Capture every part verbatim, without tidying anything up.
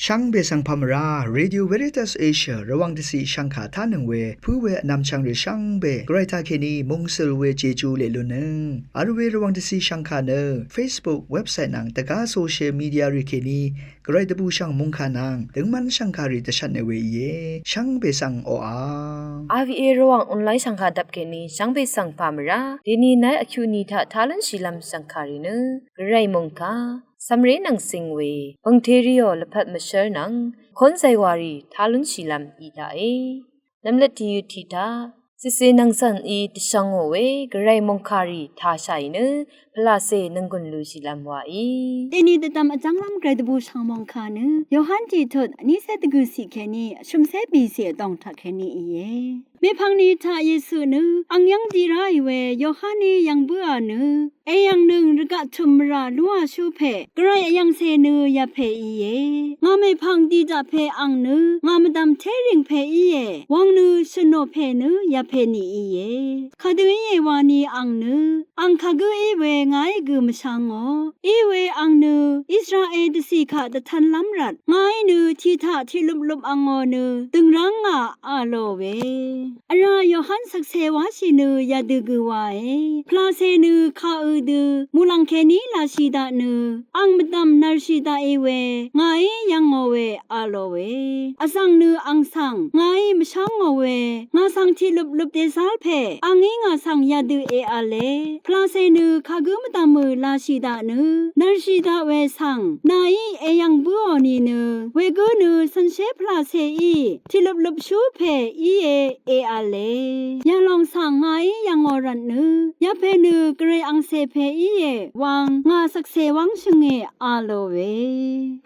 Shvngbe svng pà mvrá, Radio Veritas Asia Rvwàng dvciq shvngkà tánøng we pǿ we vnvmchvng rì shvngbe Gvray taqkèní mungsøl we Jeju leq lunnøng vl we Rvwàng dvciq shvngkà nø Facebook, website nvng dvgá social media rì kèní Gvray dvbùshv̀ng mòngkà nvng døngmv́n shv̀ngkàrì dvshvtne we íe. Shvngbe svng oqà RVA Rvwàng online shv̀ngkà dvp kèní shvngbe svng pà mvrá. Dèní nai vkyuq ni taq tá lúnshìlv́m shv̀ngkàrì nø Gvray mòngkà cv̀mré nvng cing we pø̀ngteriò lvpat mvshv́r nvng kón zaywàrì tá lúnshìlv́m í daqe. Nvmløt tìyøt tiq taq cìcè nvng cv̀n í dvshvngò we Gvray mòngkàrì tāshàì nø pvlacè nònggùn lushìlv́m waí. Dèní dvdvm vjv́nglv́m Gvray dvbùshv̀ng mòngkà nø Yohan tiqtut vnícé dvgø̀ciq kèní vshø̀mcé bìciq vdòng taqkèní íe. Mèpvng ni taq Yesu nø ang yv́ng di ráì we Yohaní yv́ng bǿà nø èyv̀ngnøng rvgaq tø̀m mvrà lúàshú pè Gvray vyv̀ngcè nø yapè íe. Ngà mèpvng di daq pè ang nø ngà mvdv̀m té rìng pè íe wvng nø shø̀nò pè nø yapè nì íe. Kadø íe wani ang nø ang kagǿ í we ngàí gø mvshvngò. Íwe ang nø Israel dvcì kaq dvtv̄nlv́m rvt ngàí nø tiq taq tiqluplup angò nø dø̀ngrv́ng ngà a lò we. Vrá Yohan shvkse wáshì nø yadø gø wae. Pvlacè nø kà ø dø muqlàng kèní lashì daq nø ang mvdv̀m nvrshì daqì we ngàí yv̀ngò we a lò we. Vzv̀ng nø ang svng ngàí mvshv́ngò we ngà svng tiqluplup dèzv́r pè angí ngà svng yadø èv̄le. Pvlacè nø kagǿ mvdv̀mø lashì daq nø nvrshì daq we svng nàí èyv̀ng bǿò nìnø wegǿ nø shànshér pvlacèí tiqluplup shú pè íe èv̄le. Yalòng svng ngàí yv̀ngò rvt nø yapè nø Gvray angcè pè íe wvng ngà shvkse wv́ngshø̀nge a lò we.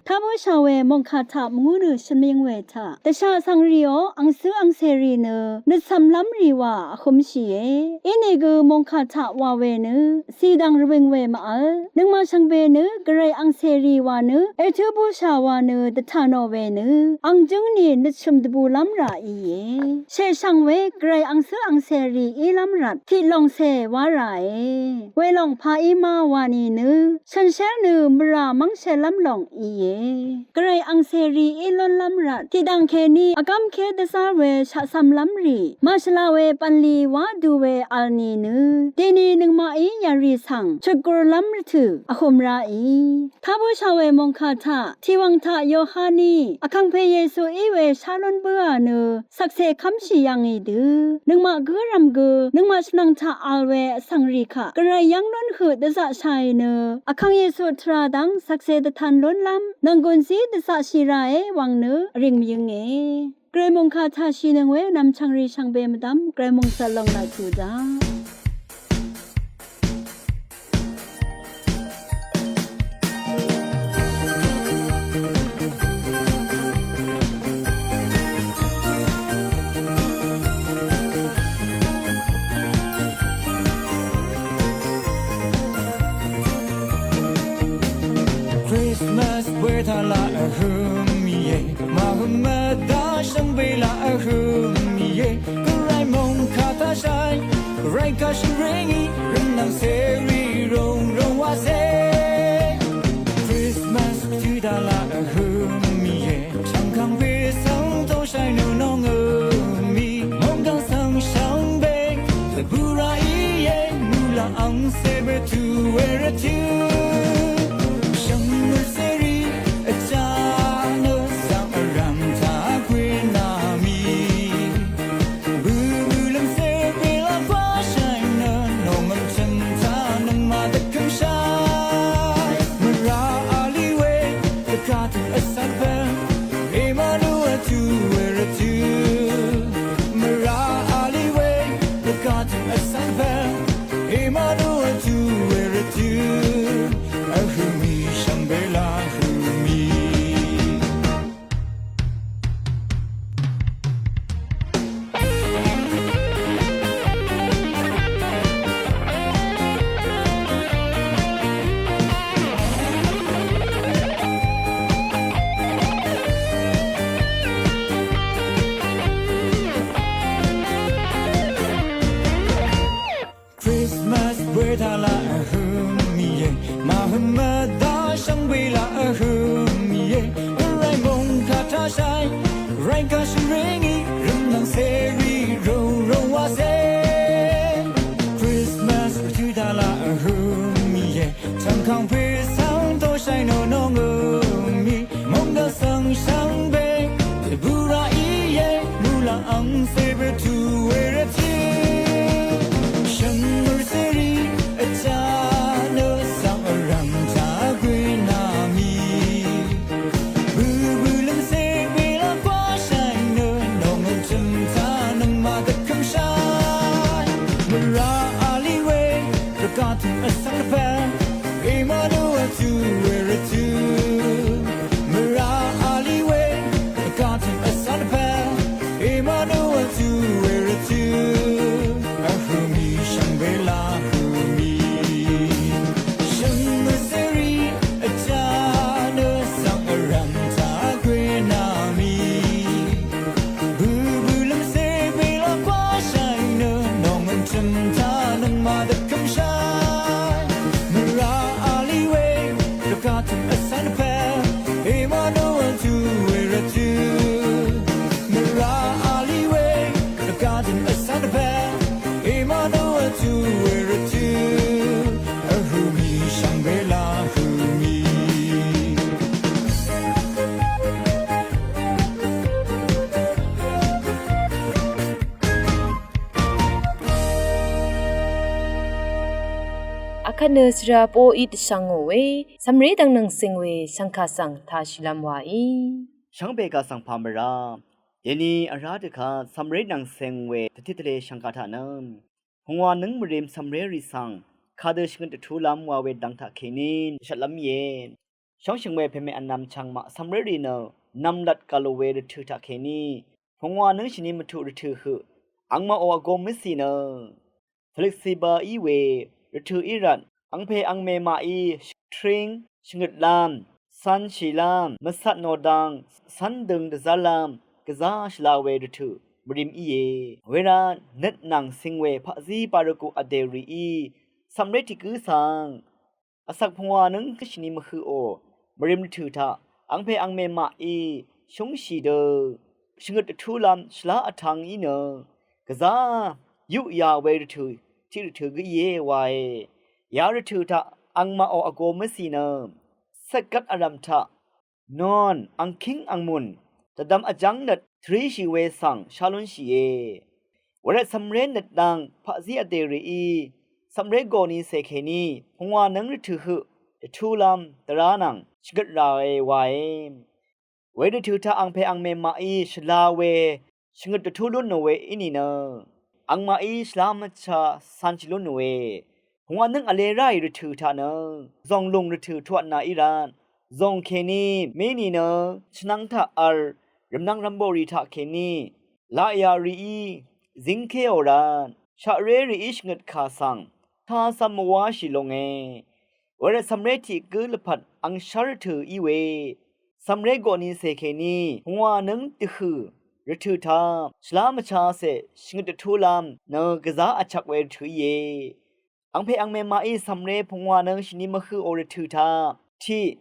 Tá bǿshà we mòngkà taq mvngú nø shvmíng we taq dvshà svng rìò angcǿ angcèrì nø nøt cv̄mlv́m rì wa vhømshìe. Inìgø mòngkà taq wa we nø cìdv̀ng rvwìng we mvvl nøngmaq shvngbe nø Gvray angcèrì wa nø ètǿ bǿshà wa nø dvtà nò we nø ang jǿng nì nøtshø̀m dvbùlv́m rà íe. Shèshv̀ng we Gvray angcǿ angcèrì ílv́m rvt tiq lòngcè wá ràe. Welòng paqí má wa nìnø shànshér nø mvrà mv́ngshèlv́m lòng íe. Gvray angcèrì í lúnlv́m rvt tiqdv̀ng kèní vgv́mké dvzv́r we shaqcv̄mlv́m rì màshvla we bv̀nlì wá du we vl nìnø dèni nøngmaqí yv̀ngrì svng chutgurlv́m rvtø̀ vhøm ráì. Tá bǿshà we mòngkà taq tìwv̀ng taq Yohaní vkàngpè Yesu í we shá lún bǿà nø shvkse kv́mshì yv̀ngì dø nøngmaq gǿrv̀m gø nøngmaq shvnvng taq vl we vsvng rì kaq Gvray yv́ng lún høq dvzaqshàì nø vkàng Yesu tvrà dv́ng shvkse dvtan lúnlv́m nònggùn zí dvzaqshì ràe wvng nø vrìng mvyǿnge. Gvray mòngkà taq shìnøng we vnvm chv̀ngrì shvngbe mvdv́m Gvray mòngsvt lòng laq tuq daq. Christmas bwe taq laq vhø̄m íe, màhøm mvdá shvngbe laq vhø̄m íe, Gvray mòngkà taq shàì, Gvray kaq shvring í, rø̀nvng cèrì rùng rùng wacé. Christmas kutø taq laq vhø̄m íe, shvngkàng pè svng dóngshàì nø nòngø mì, mòngkàng svng shvngbe, dvbù rà íe, muqlàng angcè bø̀tú we rvtø̀. Shvngbe cèrì, vchá nø svng vrv̀m taq gwe nà mì. Bø̀bø̀ lv̀ngcè pè laq kwáshàì nø nòngø̀m chø̀m taq nøngmaq dvkø̀mshàì. Mvrà vlì we dvgá tø̀ Vsvng dvpvl Emanuel tuq we rvtøq, mvraq vli we vgvtø̀m vsvng dvpvl Emanuel tuq we rvtøq, vhø̀mì shvngbe la hø̀mì, shø̀m mvseri vjá nø svng vrv̀m taq gwe nà mì. Bøbø lvmse belaq pashai nø nongmvn chø̀m taq nøngmaq dvkømshai. Mvraq vli we rvgaq tø̀m vsvng dvpvl Emanuel tuq we rvtøq. Mvraq vli we rvgaq tø̀m vsvng dvpvl Emanuel tuq we rvtøq. Vhø̀mì shvngbe la hø̀mì. Akvt nø svra poqí dvshvngò we, cv̀mré dvng nvng cing we shvngkà svng tashìlv́m waí. Shvngbe kà svng pà mvrá. Dèni vrá dvkvt cv̀mré nvng cing we dvtit tvle shvngkà taq nø pungwà nǿng mvrim cv̀mré rì svng kadø shvngøt dvtulv́m wa we dvng taqkèní dvshvtlv́m íe. Shóngshø̀ng we pèmè vnvm chvngmaq cv̀mré rì nø nv̀mlat gv̀lò we rvtø̀ taqkèní pungwà nǿng shìní mvtuq rvtø̀ høq angmaqò vgo mvcì nø tvløk ciba í we rvtø̀ í rvt angpè angmè maqí shvtring shvngøtlv́m cv̄nshìlv́m mvcat nò dang cv́n døng dvzv́rlv́m gvzá shvla we rvtø̀ mvrim íe. Wervt nøt nvng cing we paqzí barvgù vdè rìí cv̀mré tiq gǿ svng vsvk pungwà nǿng shìní mvhøqò mvrim rvtø̀ taq angpè angmè maqí shúngshì dø shvngøt dvtúlv́m shvlá vtv̄ng í nø gvzá yuqyà we rvtø̀ tiq rvtø̀ gǿ íe wae. Ya rvtø̀ taq angmaqò vgo mvcì nø cvtgvt vrv̀m taq non angkíng angmùn dvdvm vjv́ng nøt tvríshì we svng shá lúnshìe. Wervt cv̀mré nøt dang paqzí vdè rìí cv̀mré gòni cè kèní pungwà nǿng rvtø̀ høq dvtúlv́m dvrá nvng shvngøt ràe wae. Wervtø̀ taq angpè angmè maqí shvla we shvngøt dvtú lún nò we í nìnø angmaqí shvlá mvcha canshì lún nòe. Pungwà nǿng vlē ráì rvtø̀ taq nø zònglùng rvtø̀ tuatnà í rvt zòng kèní mé nìnø chvnvng taq v̄l rvmnvng rvmboqrì taqkèní laqyà rìí zíngkéò rvt shaqré rìí shvngøt kà svng tacv̄m mvwáshì longe. Wervt cv̀mré tiq gǿ lvpat angshv́r rvtø̀ í we cv̀mré gòni cè kèní pungwà nǿng dvhø̀ rvtø̀ taq shvlá mvchacè shvngøt dvtúlv́m nø gvzá vchvk we rvtø̀ íe. Angpè angmè maqí cv̀mré pungwà nǿng shìní mvhøqò rvtø̀ taq tiq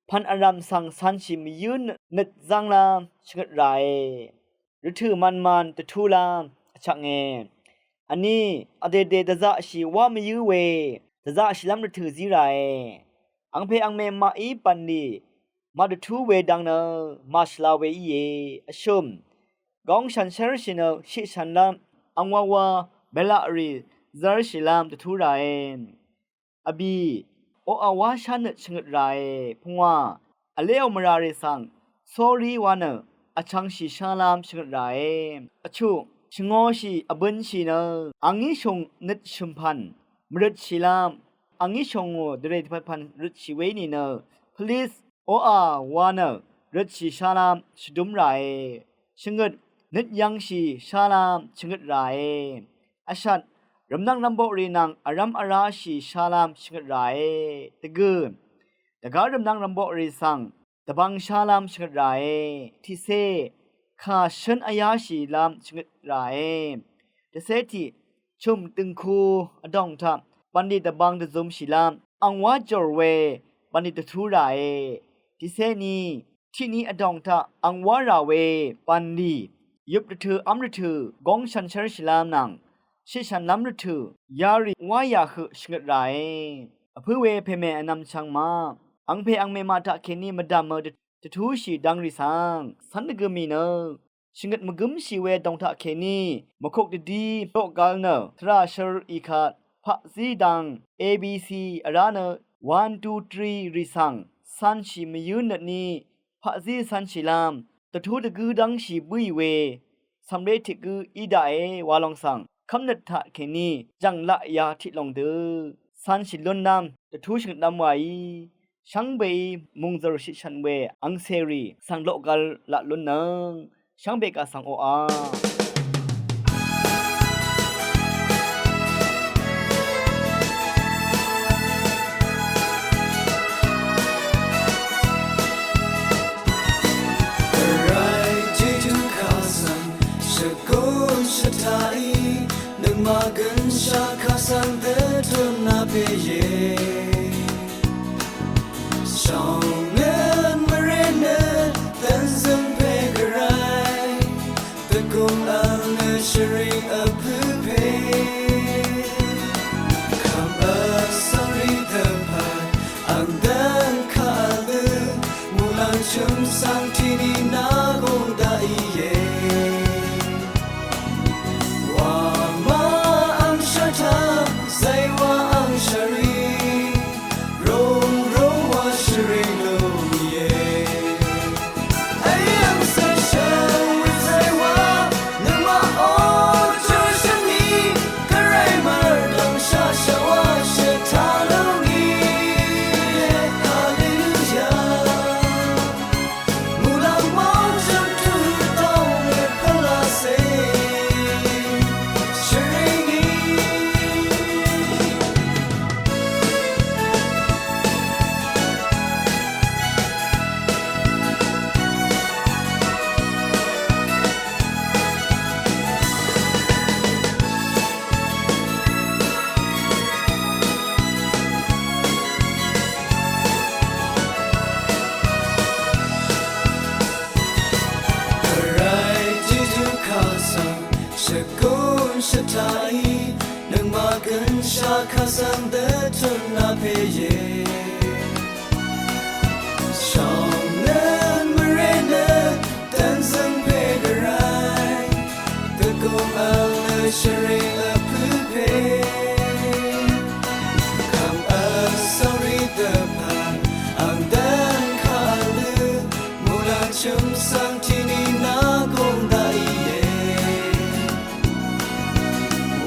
pv̀n vrv̀m svng canshì mvyǿ nøt zv́nglv́m shvngøt ràe. Rvtø̀ mvnman dvtúlv́m vchvknge. Vní vdèdè dvzaqshì wá mvyǿ we dvzaqshìlv́m rvtø̀ zí ràe. Angpè angmè maqí bv̀nlì màdvtú we dang nø màshvla we íe. Vshø̀m góng shànshér shì nø shiqshànlv́m angwawa bèlaqrì zv́rshìlv́m dvtú ràe. Vbì oqà wá shánøt shvngøt ràe. Pungwà vléò mvrà rì svng sórí wa nø vchvngshì shálv́m shvngøt ràe. Vchuq shvngōshì vbønshì nø angí shùng nøt shø̀mpv̀n mvrøtshìlv́m angí shòngò dvrè dvpvt pv̀n røtshì we í nìnø please oqà wa nø røtshì shálv́m shvdúm ràe. Shvngøt nøt yv̄ngshì shálv́m shvngøt ràe. Vshat rvmnvng rvmboqrì nvng vrv́m vráshì shálv́m shvngøt ràe. Dvgø̀ dvgá rvmnvng rvmboqrì svng dvbvng shálv́m shvngøt ràe. Tiqcé kà shǿn vyáshìlv́m shvngøt ràe. Dvcé tiq chø̀m dø̀ngku vdòng taq bv̀nlì dvbvng dvzumshìlv́m angwá jòr we bv̀nlì dvtú ràe. Tiqcé ni tiqni vdòng taq angwá rà we bv̀nlì yøp rvtø̀ v́m rvtø̀ góng shànshér shìlv́m nvng shiqshànlv́m rvtø̀ yarì wá yà høq shvngøt ràe. Vpǿ we pèmè vnvm chvng ma angpè angmè maq taqkèní mvdv̀mø dvtúshì dv̄ng rì svng cv́n dvgø mì nø shvngøt mvgǿmshì we dòng taqkèní mvkuk dvdí doqgvl nø tvrà shør ìkat paqzí dang A B C vrá nø one two three rì svng canshì mvyǿ nøtní paqzí canshìlv́m dvtú dvgǿ dv́ngshì bǿì we cv̀mré tiq gǿ í daqe wa lòng svng kv́mnøt taqkèní jv̀ng laqya tiq lòng dø canshì lúnnv́m dvtú shvngøtnv́m wàí, shvngbeí mùngzø̀r shitshv̀n we angcèrì svng loqgal laq lúnnøng, shvngbe kaq svng oqà. Vray Jejú kaq svng shvgùn shvtaqí, nøngmaq gønshaq kaq svng dvtut nvpèíe. Shòngøn mvré nø dvnzøng pè Gvray, dvgùng vl nø shvring vpø̄ pè. Kvm vsvng rì dvpvt ang dvn kaq vl dø, muqlàng chø̀m svng tiqni nà gùng daqìe. Wàmà ang shvtaq, zàywà ang shvrì, rùng rùng wà shvrì lúngìe. Ey ang sèshv̀ng wì zàywà, nøngmaq ò júshv̀ngì, Gvray mvrdv̀ngshaq shvwà shvtaq lúngìe. Haleluya. Vray Jejú kaq svng shvgùn shvtaqí, nøngmaq gønshaq kaq svng dvtut nvpèíe. Shòngøn mvré nø dvnzøng pè Gvray, dvgùng vl nø shvring vpø̄ pè. Kvm vsvng rì dvpvt ang dvn kaq vl dø, muqlàng chø̀m svng tiqni nà gùng daqìe.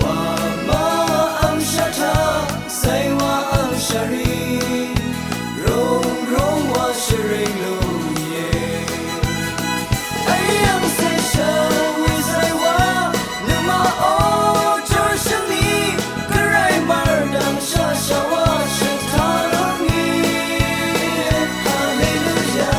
Wàmà ang shvtaq, zàywà ang shvrì, rùng rùng wà shvrì lúngìe. Ey ang sèshv̀ng wì zàywà, nøngmaq ò júshv̀ngì, Gvray mvrdv̀ngshaq shvwà shvtaq lúngìe. Haleluya.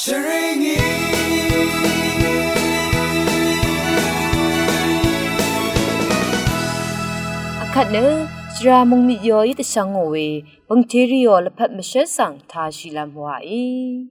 Shvrìngì. Akvt nø shvra mungmit yoí dvshvngò we bø̀ngtèrìò lvpat mvshv́r svng tāshìlv́m wàí.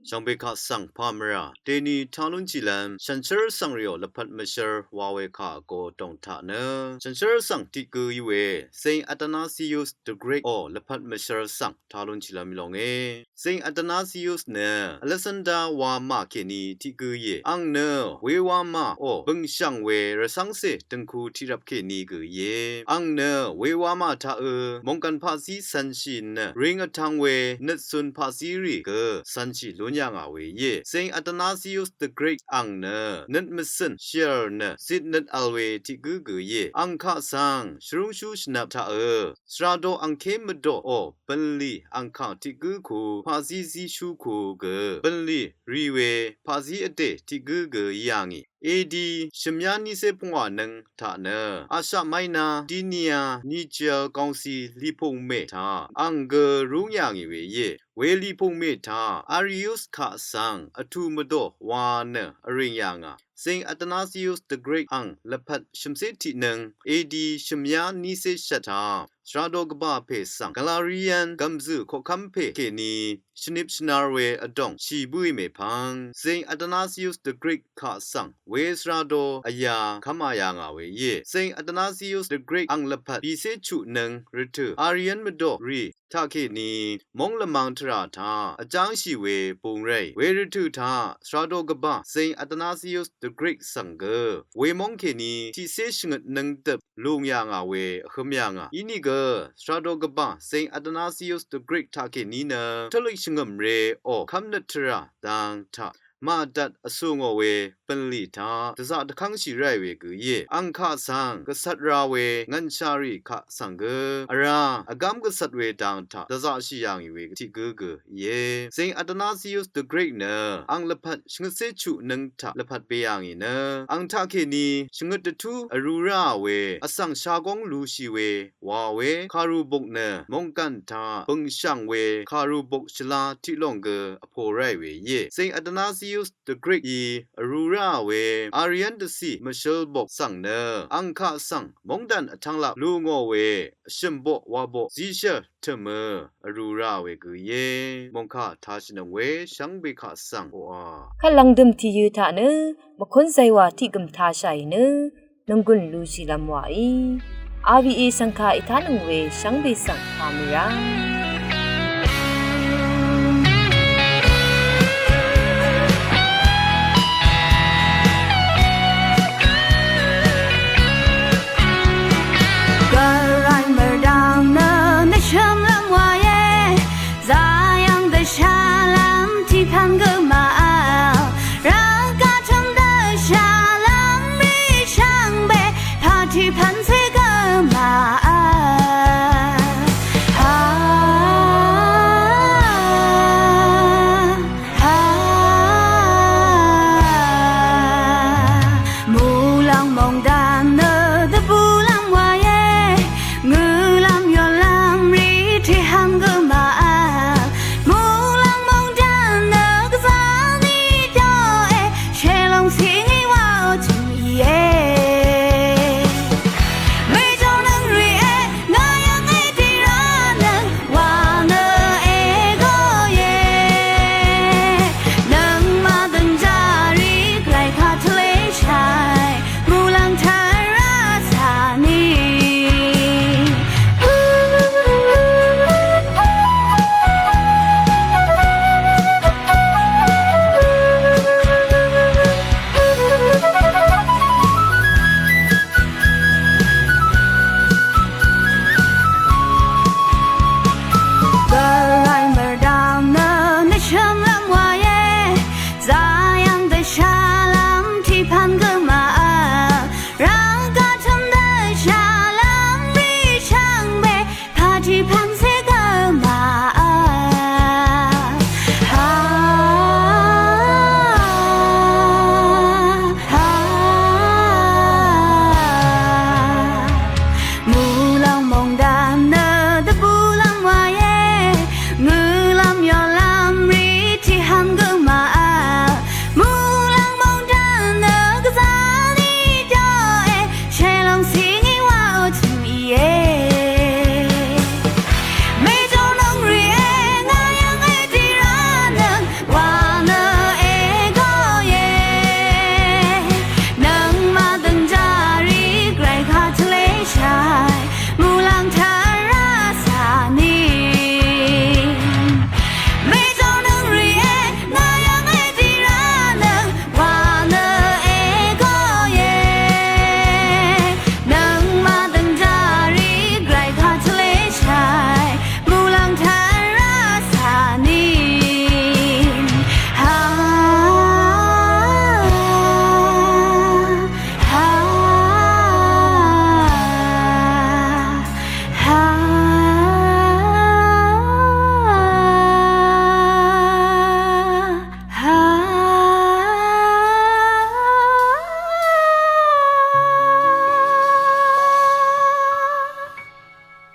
Shvngbe kaq svng pà mvrà dèni talúnshìlv́m shànshér svngrìò lvpat mvshv́r wa we kà vgo dòng taq nø shànshér svng tiq gø í we Saint Athanasius the Great ò lvpat mvshv́r svng talúnshìlv́m í longe. Saint Athanasius nø Alexander wamà kèní tiq gø íe. Àng nø we wamà ò bø̀ngshv̀ng we rvcv́ngcè døngku tiqrvp kèní gø íe. Àng nø we wamà taqø mòngkàn paqzí cv̄nshì nø ring vtv̄ng we nøtcun paqzí rì gø cv̄nshì lún yà ngà we íe. Saint Athanasius the Great àng nø nøt mvcø̀n shìv̀r nø zitnøt vl we tiq gǿ gø íe. Àng kaq svng shvrúngshú shvnvp taqø svra do angké mvdòò bø̀nlì angkàng tiq gǿ ku paqzí zíshú ku gø bø̀nlì rì we paqzí vdè tiq gǿ gø í yà ngì. A D shvmyá nícé pungwà nøng taq nø Asia Minor, Bithynia, Niger kongsi lìpùngmè taq àng gø rúng yà ngì we íe. We lìpùngmè taq Arius kaq svng vtù mvdò wa nø vrìng yà ngà. Saint Athanasius the Great àng lvpat shv̀mcé tiq nøng A D shvmyá nícé shvt taq svra do gvbà pè svng Galarian gv̀mzø̀ koqkv́m pè kèní shvnip shvnar we vdòng shì bǿì mèpvng Saint Athanasius the Great kaq svng we svra do vyā kv́mā yà ngà we íe. Saint Athanasius the Great ang lvpat bìcé chuq nøng rvtø̀ Arian mvdò rì taqkèní móng lvmang tvrà taq vjángshì we bung ráì we rvtø̀ taq svra do gvbà Saint Athanasius the Great svng gø we móng kèní tiqcé shvngøt nøng døp lung yà ngà we vhǿm yà ngà. Inìgø svra do gvbà Saint Athanasius the Great taqkèní nø tølik shvngø̀m re ò kv́mnøt tvrà dang taq màdat vsù ngò we bv̀nlì taq dvzaq dvkv́ngshì ráì we gø íe. Ang kaq svng gvcvt ra we ngv̀nshà rì kaq svng gø vrá vgám gvcvt we dang taq dvzaqshì yà ngì we tiq gǿ gø íe. Saint Athanasius the Great nø ang lvpat shvngøtcé chuq nøng taq lvpat bē yà ngì nø ang taqkèní shvngøt dvtú vrū ráà we vsvng shagóng lūshì we wa we kàrùbuk nø mònggàn taq bø̀ngshv̀ng we kàrùbuk shvlá tiq lòng gø vpo ráì we íe. Saint Athanasius the Great í vrū ráà we Arian dvcì mvshøl bok svng nø ang kaq svng móngdàn vtv́nglap lú ngò we vshø̀m boq wa boq zíshv̀l tø̀mø vrū ráà we gø íe. Mòngkà tāshìnøng we shvngbe kaq svng oqà kvt lv̀ngdø̀m tìyø̄ taq nø mvkún zaywà tiq gø̀m tāshàì nø nònggùn lūshìlv́m wàí. R V A shv̀ngkà ètánøng we shvngbe svng pàmì rá